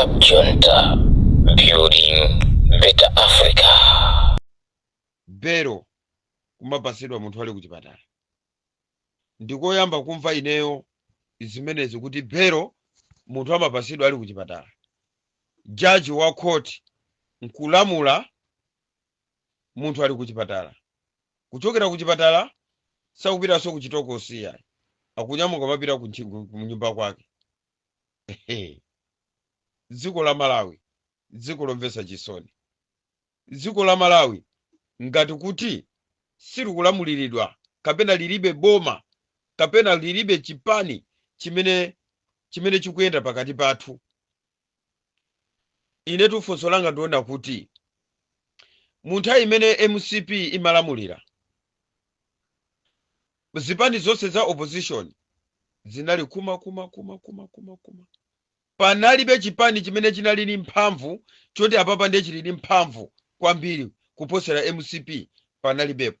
Cab Junta, building better Africa. Belo kumapasidwa munthu ali kuchipatala, ndikoyamba kumva ineyo zimenezi kuti belo munthu amapasidwa ali kuchipatala. Jaji wa court nkulamula munthu ali kuchipatala, kuchokera kuchipatala sakupitanso kuchitokosi yayi, akunyamuka mapita ku nyumba kwake. Ehe. Dziko la Malawi, dziko lomvetsa chisoni, dziko la Malawi ngati kuti silikulamuliridwa kapena lilibe boma kapena lilibe chipani chimene chikuyenda pakati pathu. Inetu funso langa ndiona kuti mu nthawi imene MCP imalamulira, zipani zonse za opposition zinali kuma kuma kuma kuma kuma kuma. Panalibe chipani chimene chinali ndi mphamvu choti apapa ndiye chili ndi mphamvu kwambiri kuposera MCP, panalibepo.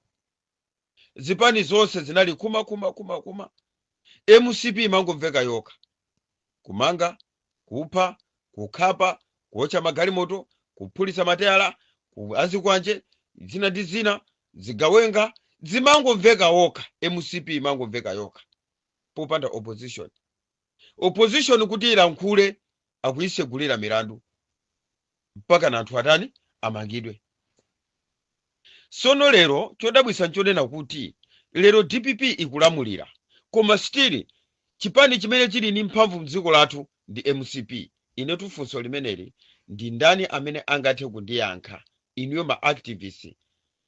Zipani zonse zinali kuma kuma kuma kuma. MCP imangomveka yokha, kumanga, kupha, kukhapa, kuotcha magalimoto, kuphulitsa matayala, azikwanje, zina ndi zina, zigawenga zimangomveka wokha. MCP imangomveka yokha popanda opposition. Opposition kuti ilankhule, akuyisegulira milandu mpaka na anthu atani, amangidwe. Sono lero chodabwitsa nchonena kuti lero DPP ikulamulira, koma still chipani chimene chili ndi mphamvu mdziko lathu ndi MCP. Inetu funso limeneli, ndi ndani amene angathe kundiyankha? Inuyo ma activists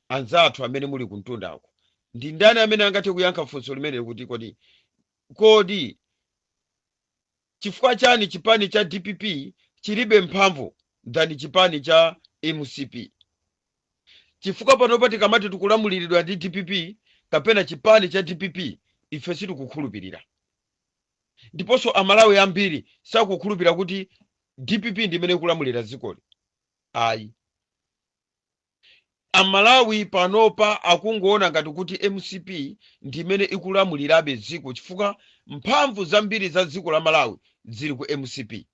anzathu amene muli kumtundako, ndi ndani amene angathe kuyankha funso limeneli kuti kodi chifukwa chani chipani cha DPP chilibe mphamvu than chipani cha MCP? Chifukwa panopa tikamati tikulamuliridwa ndi DPP kapena chipani cha DPP, ife sitikukhulupirira, ndiponso Amalawi ambiri sakukhulupirira kuti DPP ndi imene ikulamulira dzikoli ayi. Amalawi panopa akungoona ngati kuti MCP ndi imene ikulamulirabe dziko, chifukwa mphamvu zambiri za dziko la Malawi zili ku MCP.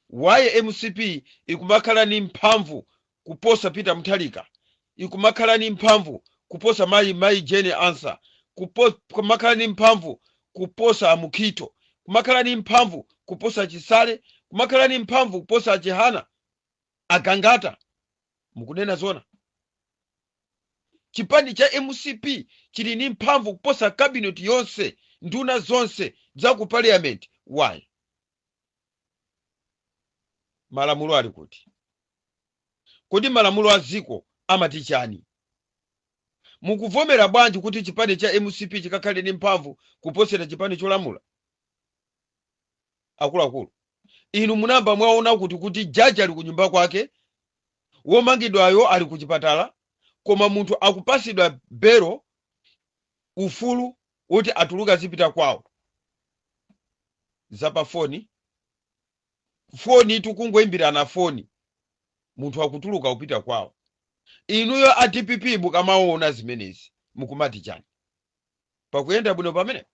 Why MCP ikumakhala ni mphamvu kuposa Peter Mutharika, ikumakhala ni mphamvu kuposa mayi Jane Ansah, kumakhala ni mphamvu kuposa Amukhito, kumakhala ni mphamvu kuposa Chisale, kumakhala ni mphamvu kuposa Chihana, Agangata? Mukunena zona? Chipani cha MCP chili ni mphamvu kuposa cabinet yonse, nduna zonse za ku parliament. Why? Malamulo ali kuti? Kodi malamulo a dziko amati chani? Mukuvomera bwanji kuti chipani cha MCP chikakhale ndi mphamvu kuposera chipani cholamula? Akuluakulu, inu munamba mwaona kuti jaji ali ku nyumba kwake, womangidwayo ali ku chipatala, koma munthu akupasidwa belo, ufulu woti atuluke azipita kwawo zapafoni foni, tikungoyimbirana foni, munthu akutuluka kupita kwawo? Inuyo a DPP mukamaona zimenezi mukumati chani? Pakuyenda bwino pamene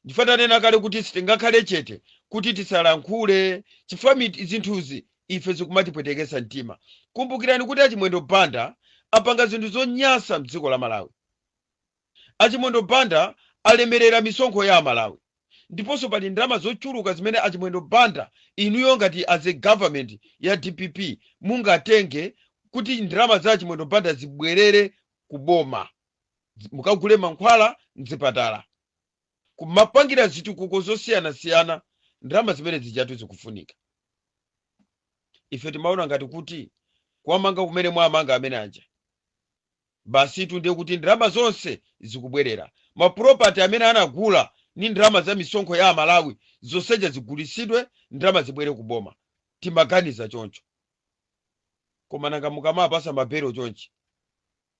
ndife tanena kale kuti sitingakhale chete kuti tisalankhule, chifukwa zinthuzi ife zikumatipwetekesa mtima. Kumbukirani kuti Achimwendo Banda apanga zinthu zonyansa mdziko la Malawi. Achimwendo Banda alemerera misonkho ya Amalawi, ndiponso pali ndalama zochuluka zimene Achimwendo Banda, inuyo ngati as a government ya DPP mungatenge kuti ndalama za Achimwendo Banda zibwerere kuboma, mukagule mankhwala mzipatala, kumapangira zitukuko zosiyanasiyana. Ndalama zimene zijatu zikufunika. Ife timaona ngati kuti kuwamanga kumene mwamanga amene aja basitu ndiye kuti ndalama zonse zikubwerera, ma property amene anagula ni ndalama za misonkho ya Amalawi zonseja zigulisidwe, ndalama zibwere kuboma. Timaganiza choncho. Koma nanga mukamapasa mabelo chonchi,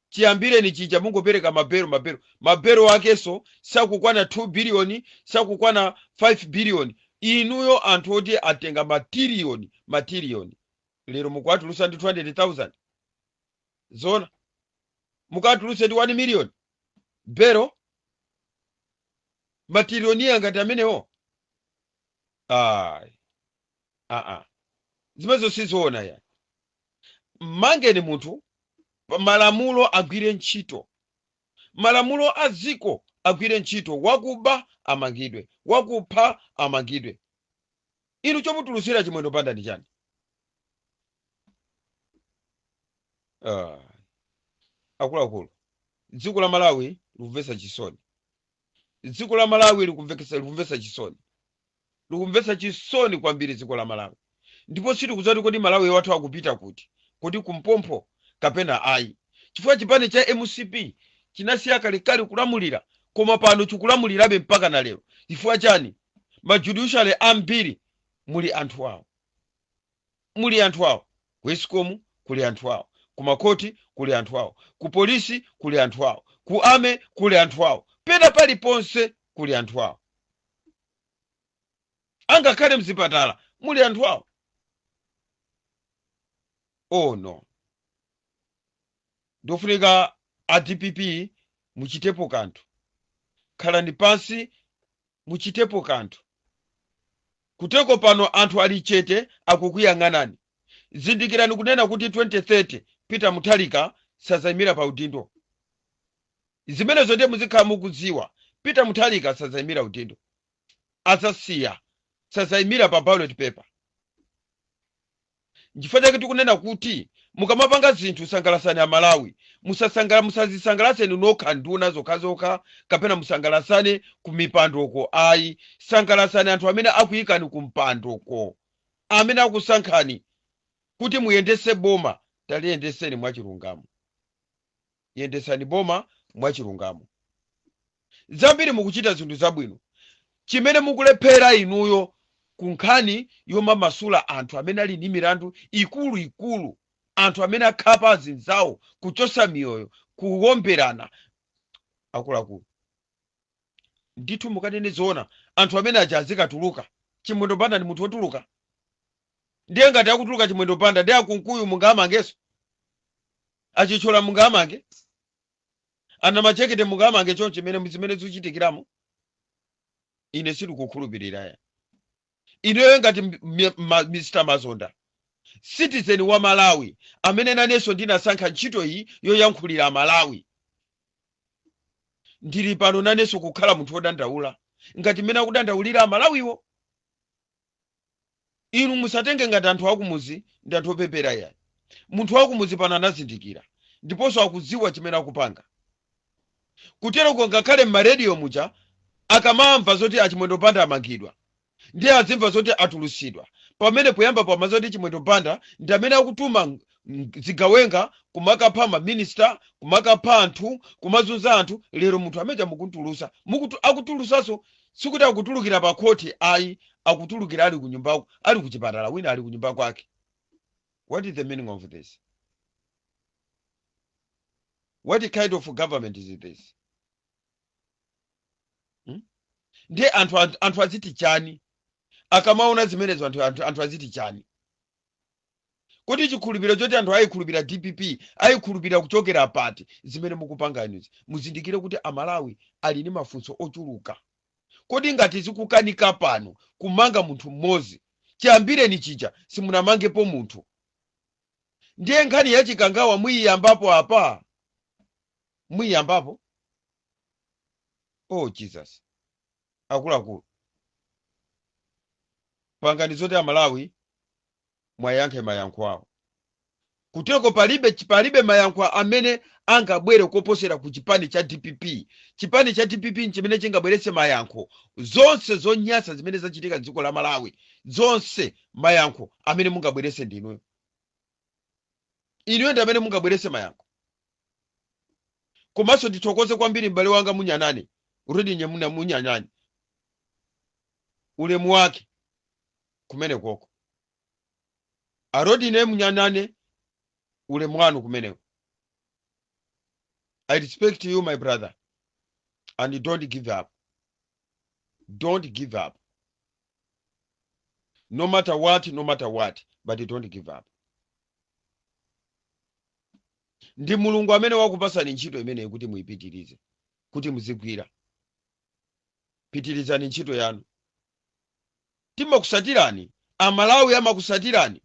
chiyambireni chija mungopereka mabelo, mabelo, mabelo akenso sakukwana 2 billion, sakukwana 5 billion. Inuyo anthu oti atenga matiliyoni matiliyoni, lero mukuwatulusa ndi 200,000? Zona mukatuluse ndi 1 million belo? Matirionia ngati amenewo? Ayi, aa, zimenezo sizoona ya. Mmangeni munthu, malamulo agwire ntchito, malamulo a dziko agwire ntchito. Wakuba amangidwe, wakupha amangidwe. Inu chomutulutsira Chimwendo Banda ndi chani? Ah, akuluakulu, dziko la Malawi likumvetsa chisoni. Dziko la Malawi likumvetsa chisoni, likumvetsa chisoni kwambiri dziko la Malawi. Ndipo sitikudziwa kuti kodi Malawi wathu akupita kuti, kodi kumpompho kapena ayi, chifukwa chipani cha MCP chinasiya kalekale kulamulira, koma pano chikulamulirabe mpaka na lero. Chifukwa chani? Ma judiciary ambiri muli anthu awo, muli anthu awo. Ku ESCOM kuli anthu awo, ku makhoti kuli anthu awo, ku polisi kuli anthu awo, ku army kuli anthu awo, pena paliponse kuli anthu awo, angakhale mzipatala muli anthu awo. Oh no, ndofunika a DPP muchitepo kanthu. Khalani pansi, muchitepo kanthu. Kuteko pano anthu ali chete, akukuyang'anani. Zindikirani kunena kuti 2030 Peter Mutharika sazayimira pa udindo. Zimenezo ndiye muzikhala mukudziwa. Peter Mutharika sazayimira udindo, adzasiya, sazayimira pa ballot paper. Nchifukwa chake tikunena kuti mukamapanga zinthu, sangalasani Amalawi. Musazisangalaseni nokha nduna zokhazokha, kapena musangalasane ku mipandoko, ayi. Sangalasani anthu amene akuyikani ku mpandoko, amene akusankhani kuti muyendese boma. Taliyendeseni mwachilungamo, yendesani boma mwachilungamo. Zambiri mukuchita zinthu zabwino. Chimene mukulephera inuyo ku nkhani yomamasula anthu amene ali ndi milandu ikuluikulu, anthu amene akhapa azinzawo, kuchosa miyoyo, kuwomberana, akuluakulu, ndithu mukanene zoona, anthu amene aja azikatuluka. Chimwendo Banda ndi munthu wotuluka? Ndiye ngati akutuluka Chimwendo Banda, ndiye aKunkuyu mungamangenso? AChithyola mungamange? Ana Machekete mungamange? Choncho imene zimene zikuchitikiramo, ine sindikukhulupirira ya. Ineyo ngati Mr Mazonda, citizen wa Malawi, amene nanenso ndinasankha ntchito iyi yoyankhulira Malawi, ndili pano nanenso kukhala munthu wodandaula ngati mmene akudandaulira Amalawiwo. Inu musatenge ngati anthu akumuzi ndi anthu opepera yayi. Munthu wakumuzi pano anazindikira ndiponso akudziwa chimene akupanga. Kutereko ngakhale m'marediyo muja akamamva zoti aChimwendo Banda amangidwa, ndiye azimva zoti atulusidwa, pamene poyamba pamaza kuti Chimwendo Banda ndi amene akutuma zigawenga kumakapha maminista, kumakapha anthu, kumazunza anthu. Lero munthu amene mukuntulusa, akutulusanso, sikuti akutulukira pa khoti ayi, akutulukira ali kunyumbako, ali kuchipatala, wina ali kunyumba kwake. What is the meaning of this? What kind of government is this, Ndiye anthu aziti chani akamaona zimenezo? Anthu aziti chani? Kuti chikhulupiriro choti anthu ayikhulupirira DPP, ayikhulupirira kuchokera pati zimene mukupanga inuzi? Muzindikire kuti Amalawi ali ndi mafunso ochuluka. Kodi ngati zikukanika pano kumanga munthu mmodzi, chiyambireni chija simunamangepo munthu, ndiye nkhani ya Chikangawa muyiyambapo apa? Muyiyambapo? Oh Jesus! Akuluakulu, pangani zoti Amalawi mwayankhe mayankho awo. Kuteko palibe mayankho amene angabwere koposera ku chipani cha DPP. Chipani cha DPP nchimene chingabweretse mayankho. Zonse zonyasa zimene zachitika mdziko la Malawi, zonse mayankho amene mungabweretse ndinuyo. Inuyo ndi amene mungabweretse mayankho. Komanso ndithokoze kwambiri m'bale wanga Munyanane, Rodney Munyanane, ulemu wake kumene koko. ARodney Munyanane, ulemu wanu kumeneko. I respect you, my brother, and don't give up, don't give up, no matter what, no matter what, but don't give up. Ndi Mulungu amene wakupasani ntchito imeneyi kuti muyipitirize, kuti muzigwira. Pitirizani ntchito yanu, timakusatirani. Amalawi amakusatirani.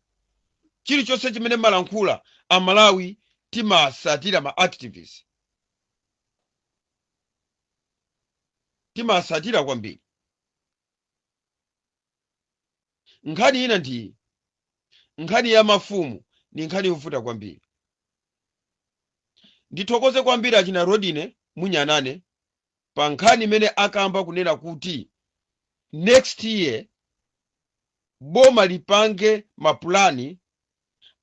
Chilichonse chimene malankhula, Amalawi timasatira. Ma activists timasatira kwambiri. Nkhani ina ndi nkhani ya mafumu, ni nkhani yovuta kwambiri. Ndithokoze kwambiri achina Rodine Munyanane pa nkhani imene akamba kunena kuti next year boma lipange mapulani,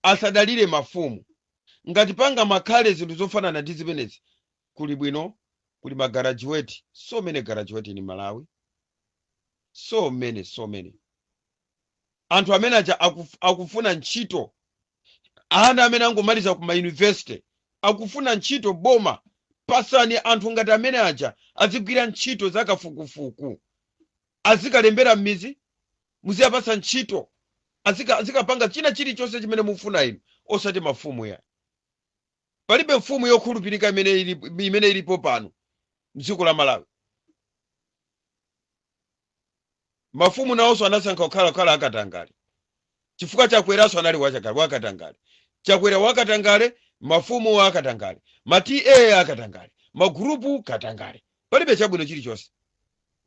asadalire mafumu. Ngati panga makhale zinthu zofanana ndi zimenezi, kuli bwino kuli ma graduate, so many graduate in Malawi, so many, so many. Anthu amene aja akufuna ntchito, ana amene angomaliza ku ma university akufuna ntchito. Boma, pasani anthu ngati amene aja azigwira ntchito zakafukufuku, azikalembera m'mizi, muziyapasa ntchito, azikapanga china chilichonse chimene mufuna inu, osati mafumu ya. Palibe mfumu yokhulupirika imene ilipo pano mdziko la Malawi. Mafumu nawonso anasankha kukhala akatangale, chifukwa Chakweranso anali wakatangale. Chakwera wakatangale, mafumu akatangale, ma TA akatangale, magurupu katangale. Palibe chabwino chilichonse,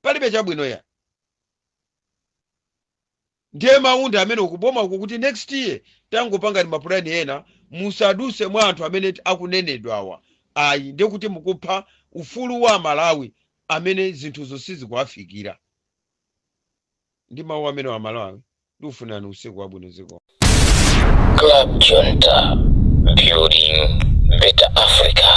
palibe chabwino ya. Ndiye maunda amene ukuboma uku kuti next year tangopangani mapulani ena, musaduse mwa anthu amene akunenedwawa ayi. Ndiye kuti mukupha ufulu wa Malawi amene zinthuzo sizikuwafikira. Ndi mawu amene wa Malawi, ndikufunirani usiku wabwino. Ziko. Club Junta, building better Africa.